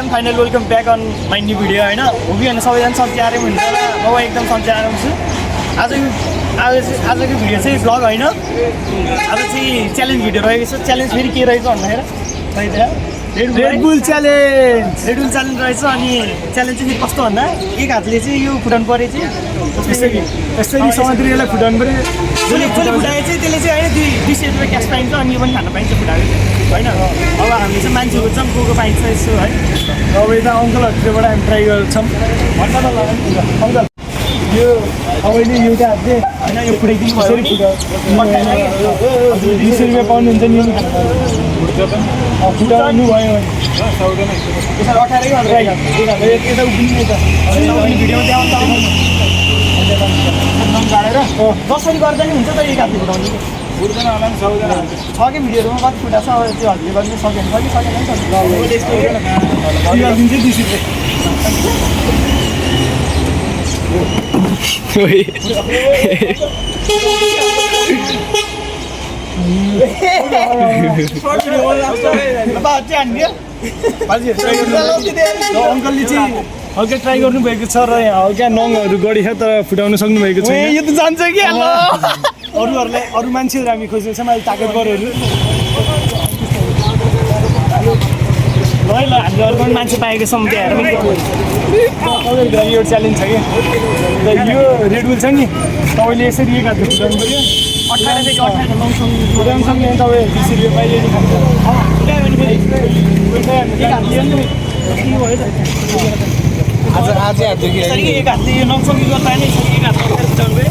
Final welcome back on my new video होइन हो कि होइन सबैजना सन्चै आएर हुन्छ र म एकदम सन्चै आएर हुन्छु आजको भिडियो चाहिँ भ्लग होइन आज चाहिँ च्यालेन्ज भिडियो रहेको छ च्यालेन्ज फेरि के रहेछ भन्दाखेरि रेड बुल च्यालेन्ज रहेछ अनि च्यालेन्ज चाहिँ कस्तो भन्दा एक हातले चाहिँ यो फुटाउनु पऱ्यो चाहिँ यसरी समुद्रीलाई फुटाउनु पऱ्यो जसले फुटायो चाहिँ त्यसले चाहिँ होइन 200 रुपियाँ क्यास पाइन्छ अनि यो पनि खान पाइन्छ फुटाएको होइन अब हामी चाहिँ मान्छे खोज्छौँ को पाइन्छ यसो है अब यता अङ्कलहरूबाट हामी ट्राई गर्छौँ भन्दा त अङ्कल यो तपाईँले एउटा हातले होइन यो फुटाइदिनु भयो 200 रुपियाँ पाउनुहुन्छ नि फुटाउनु भयो भने यसरी 18 यता उभिने त भिडियोमा त्यहाँ गाडेर जसरी गर्दा नि हुन्छ त एक हातले फुटाउने फुट्दैन होला नि सबैजना छ कि भिडियोहरूमा कति फुटा छ अब त्यो हातले गर्नु सकेन अङ्कलले चाहिँ हल्का ट्राई गर्नुभएको छ र यहाँ हल्का नङहरू गढी छ तर फुटाउन सक्नुभएको छ यो त जान्छ कि अरूहरूलाई अरू मान्छेहरू हामी खोजेको छौँ अहिले ताकतवरहरू ल हामीले अर्को पनि मान्छे पाएको छौँ त्यहाँ हेरेर यो च्यालेन्ज छ कि यो रेड बुल छ नि तपाईँले यसरी एक हातले फुटाउनु पऱ्यो 18 फुटाउनु सक्ने तपाईँ 20 रुपियाँ पाइयो नि खान्छ आज एक हातले यो नौसङ्गी गर्दा नि एक हातले फुटाउनु पऱ्यो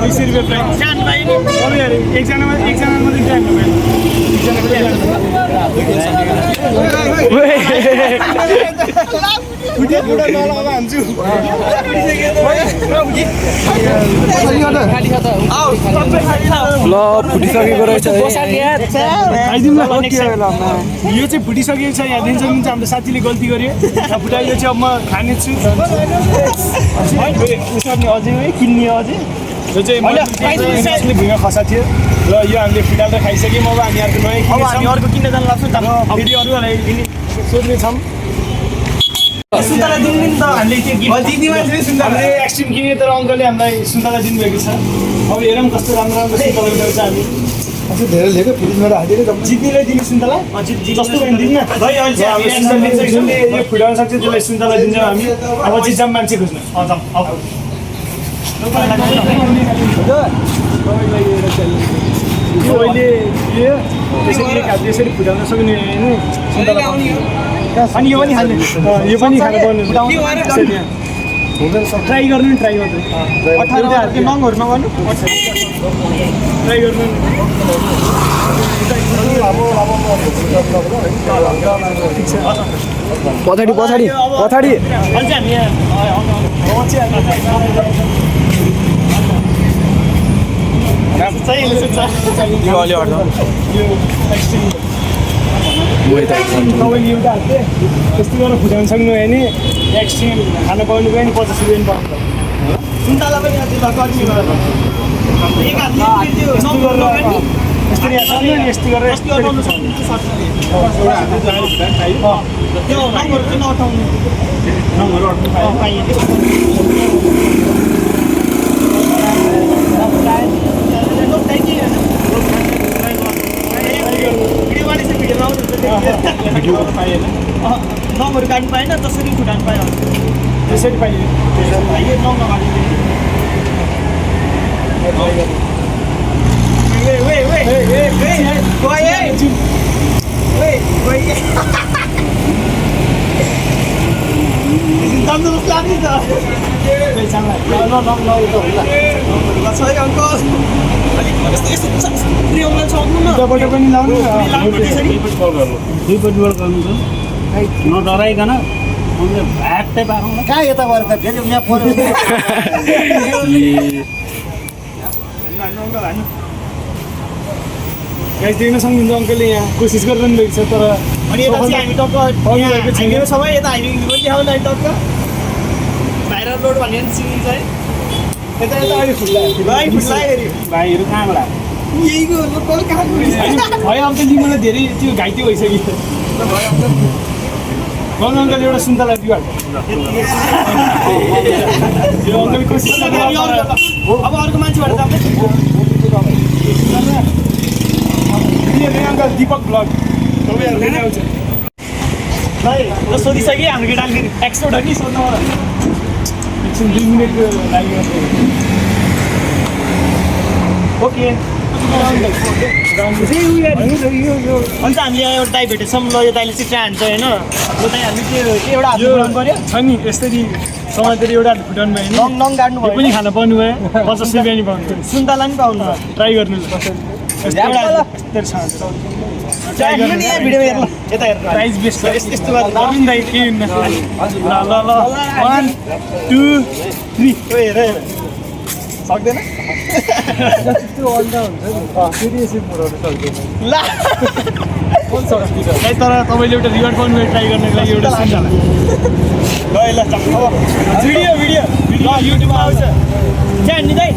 20 रुपियाँ प्राइस सानो पाइयो नि एकजना मात्रै टाइम ल फुटिसकेको रहेछ यो चाहिँ फुटिसकेको छ यहाँ दिन्छ हाम्रो साथीले गल्ती गर्यो फुटाइयो चाहिँ अब म खानेछु अझै किन्ने अझै यो चाहिँ मैले भुइँमा खसा थियो र यो हामीले फुटाएर खाइसक्यौँ अब हामी अर्को नयाँ हामी अर्को किन्न जानु लाग्छौँ फेरि अरूहरूलाई किने सोध्नेछौँ सुन्तला दिनु नि त हामीले हामीले एक्सट्रिम किने तर अङ्कलले हामीलाई सुन्तला दिनुभएको छ अब हेरौँ कस्तो राम्रो राम्रो सुन्तला ल्याउँछ हामी धेरै लिएको फ्रिजबाट हालिदिएर जित्नेलाई दिने सुन्तला जस्तो पनि दिन्न जसले यो फुटाउन सक्छ त्यसलाई सुन्तला दिन्छौँ हामी अब चाहिँ जाम मान्छे खोज्नु तपाईँले यसरी फुटाउन सक्ने अनि यो पनि खाने यो पनि खानु पर्ने ट्राई गर्नु नि ट्राई गर्नु 18 नङहरू नगर्नु ट्राई गर्नु पछाडि तपाईँले एउटा हातले त्यस्तो गरेर फुटाउनु सक्नु भयो भने एक्सट्रिम खाना पाउनु गयो नि 50 रुपियाँ पाउँछ सुन्तला पनि गर्मी गरेर एक हातले यस्तो गरेर त्यो नङहरू चाहिँ नअटाउनु नङहरू काट्नु पाएन जसरी फुटाउनु पायो त्यसरी पाइयो नङ तन्दुरुस्त लाग्ने त पनि लाउनु नडराइकन भ्याट्टै पारौँ कहाँ यता गएर त फेरि यहाँ पऱ्यो गाइस देख्न सक्नुहुन्छ अङ्कलले यहाँ कोसिस गरिरहनु भएको छ तर अनि यता चाहिँ हामी टक्क हाइवेमा समय यता हामी पनि देखाउनु टक्क भाइरल रोड भन्ने चिनिन्छ है यता अलिक फुट्ला भाइहरू कहाँबाट भयो अब त लिमोलाई धेरै त्यो घाइते भइसक्यो गर्नु अङ्कल एउटा सुन्तला दियो यो अङ्कल कोसिस अब अर्को मान्छेबाट अङ्कल दीपक ब्लग तपाईँहरूले नै आउँछ ल सोधिसकेँ हाम्रो केटाले एक्सपर्ट हो नि सोध्नु एकछिन 2 मिनटको लागि ओके अन्त हामीले यहाँ एउटा दाइ भेटेछौँ ल यो दाइले चाहिँ ट्राई हान्छ होइन यो दाइ हामीले त्यो एउटा हात फुटाउनु पऱ्यो छ नि यस्तरी समातेर एउटा हात फुटाउनु भयो लङ लङ काट्नु भयो पनि खान पाउनु भयो 50 रुपियाँ नि पाउनु सुन्तला नि पाउनु ट्राई गर्नु प्राइज बेस्ट यस्तो गर्नु दाइ केही हुन्न ल 1 2 3 हेर सक्दैन तर तपाईँले एउटा रिवार्ड पाउनु ट्राई गर्नको लागि एउटा सुन्तला ल भिडियो भिडियो ल युट्युबमा आउँछ चाहिँ नि दाइ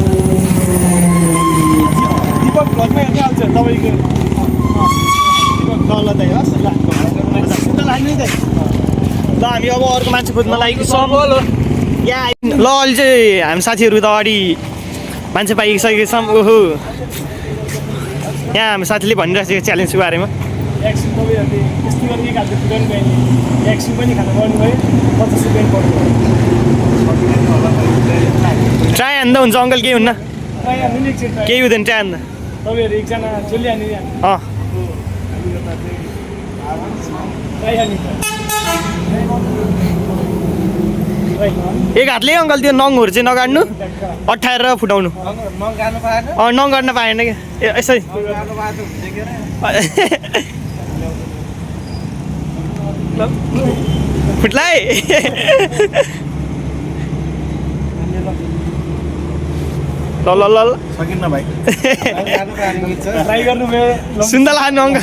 दीपक भ्लगमै हेर्नै आउँछ तपाईँको ल दाइ हस् ल सुन्तला हाल्नु नि दाइ ल हामी अब अर्को मान्छे खोज्न लागेको छौँ यहाँ ल अहिले चाहिँ हामी साथीहरू त अगाडि मान्छे पाइसकेको छौँ ओहो यहाँ हाम्रो साथीले भनिरहेको छ च्यालेन्जको बारेमा एक्सन तपाईँहरूले यस्तो गर्ने एक हातले फुटाउनु भयो नि एक्सन पनि खानु पाउनु भयो 50 रुपियाँ पाउनु भयो ट्राई हान्दा हुन्छ अङ्कल केही हुन्न ट्राई हान्नु नि एकचोटि केही हुँदैन ट्राई हान्दा तपाईँहरू एकजना जसले हान्नु ट्राई हान्नु एक हातले अङ्कल त्यो नङहरू चाहिँ नगाड्नु अट्ठाएर फुटाउनु नङ गर्न पाएन क्या यसरी फुट्लाइ ल ल ल सकिन्न भाइ ट्राई गर्नु भयो सुन्तला खानु अङ्कल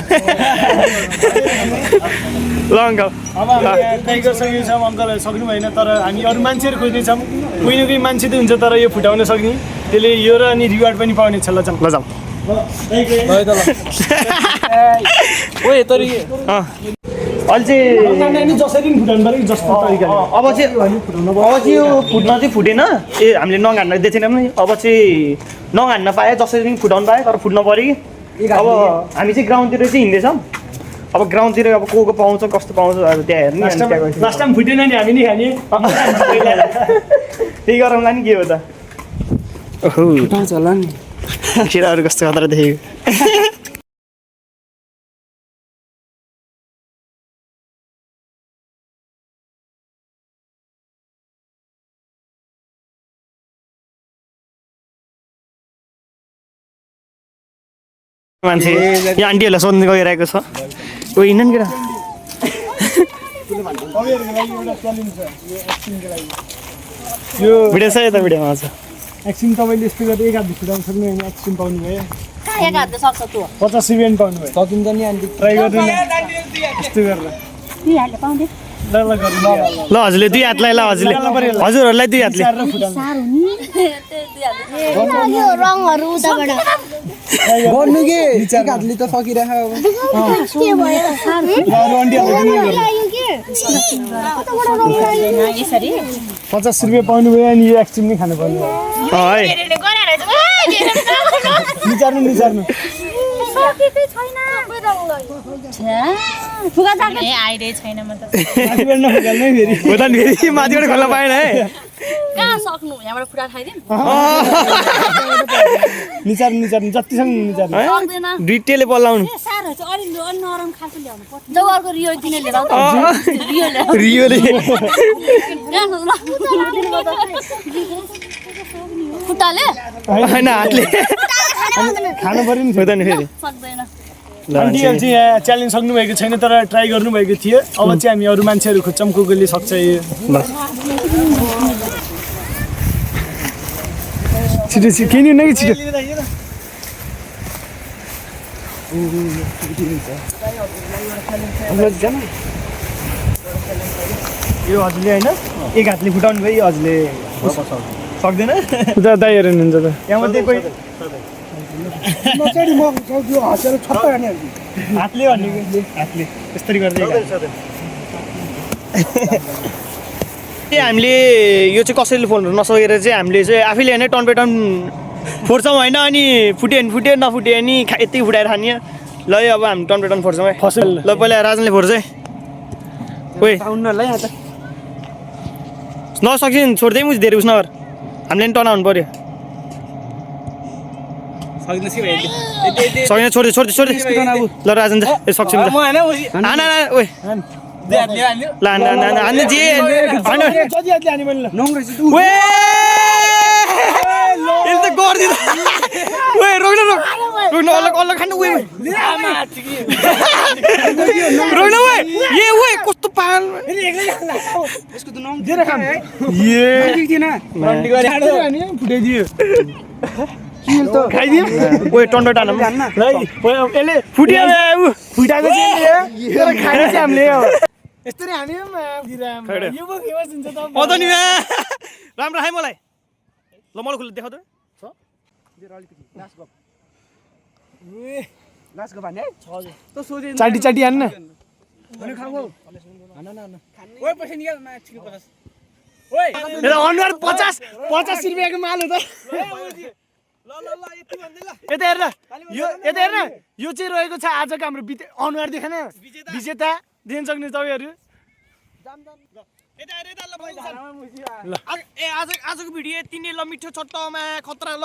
ल अङ्कल अब हामी ट्राई गरिसकेको छौँ अङ्कल सक्नु भएन तर हामी अरू मान्छेहरू खोज्नेछौँ कोही न कोही मान्छे त हुन्छ तर यो फुटाउन सक्ने त्यसले यो र अनि रिवार्ड पनि पाउने छ ल जाउँ अहिले चाहिँ जसरी फुटाउनु पऱ्यो जस्तो तरिकाले अब चाहिँ यो फुट्न चाहिँ फुटेन ए हामीले नङ हान्न दिएको थिएनौँ नि अब चाहिँ नङ हान्न पाएँ जसरी पनि फुटाउनु पाएँ तर फुट्न पऱ्यो कि अब हामी चाहिँ ग्राउन्डतिर चाहिँ हिँड्दैछौँ अब ग्राउन्डतिर अब को पाउँछ कस्तो पाउँछ अब त्यहाँ हेर्ने लास्ट टाइम फुटेन नि हामी नि खाने त्यही गरौँला नि के हो त होला नि केटाहरू कस्तो खतरा देखेको मान्छे यहाँ आन्टीहरूलाई सोध्नु गइरहेको छ कोही हिँड्नु नि केटा यो भिडियो छ यता भिडियोमा आउँछ एक्सिन तपाईँले यस्तो गर्दा एक हात फुटाउनु सक्नु भने एक्सिन पाउनु भयो 50 रुपियाँ पाउनु भयो सकिन्छ नि आन्टी ट्राई गर्नु यस्तो गरेर ल हजुरले 2 हातलाई ल हजुरले हजुरहरूलाई 2 हातले गर्नु के एक हातले त सकिरहेको 50 रुपियाँ पाउनु भयो अनि यो एक्सट्रिम नि खानु पर्ने निचार्नु माथिबाट खोल्न पाएन है निचार्नु जतिसम्म निचार्नु दुईटेले बोलाउनु रियोले होइन हातले खानु पर्यो नि फेरि आन्टीहरू चाहिँ यहाँ च्यालेन्ज सक्नुभएको छैन तर ट्राई गर्नुभएको थियो अब चाहिँ हामी अरू मान्छेहरू खोज्छौँ को कोले सक्छ यो ल छिटो केही नि कि छिटो यो हजुरले होइन एक हातले फुटाउनु भयो यो हजुरले सक्दैन दाइहरू हुनुहुन्छ त यहाँ मात्रै कोही नचेडी म यो हँसेर छप्पै हानिहाल्छु हातले भनेको हातले यसरी गर्दै ए हामीले यो चाहिँ कसैले फोन नसकेर चाहिँ हामीले चाहिँ आफैले नै टन पे टन फोड्छौँ होइन अनि फुट्यो नफुट्यो नि यति फुटाएर खाने ल अब हामी टन पे टन फोड्छौँ है फसल ल पहिला राजनले फोड्छ है ओए उनीहरूलाई यहाँ त नसक्छ नि छोड्दै मुझ धेरै उस नगर हामीले नि टनाउनु पऱ्यो सकिन छोड्दै ल राजन जा ए सक्छौँ जा हान ओए ल हान्ने जे होइन जति हातले हाने मैले ल नङ्ग्रेस ओए यसले त गर्दिन ओए रोक्न अलग खानु ओए रोक्न ओए ए ओए कस्तो पाल यसको त नङ दिएर खाम ए दिएन रन्डी गरे हाने फुटाइदियो किल त खाइदियो ओए टन्डो टान यसले फुट्यो फुटाएको चाहिँ तर खाने चाहिँ हामीले अब यसरी हान्यो यो पो फेमस हुन्छ त अँ नि राम्रो खाइ मलाई ल मलाई खुल्ला देखाउ त लास्ट गफ हान्ने त सोधे चाटी हान्न भने खाऊ ओए पैसा निकाल मा 50 ओए अनुहार 50 रुपैयाँको माल हो त यता हेर यो चाहिँ रहेको छ आजको हाम्रो अनुहार देखेन विजेता दिन सक्ने तपाईँहरू आजको भिडियो यति नै ल मिठो छोटोमा खतरा ल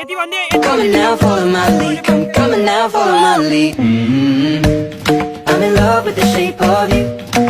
यति भन्ने Coming now, follow my lead. Coming now, follow my lead. I'm in love with the shape of you.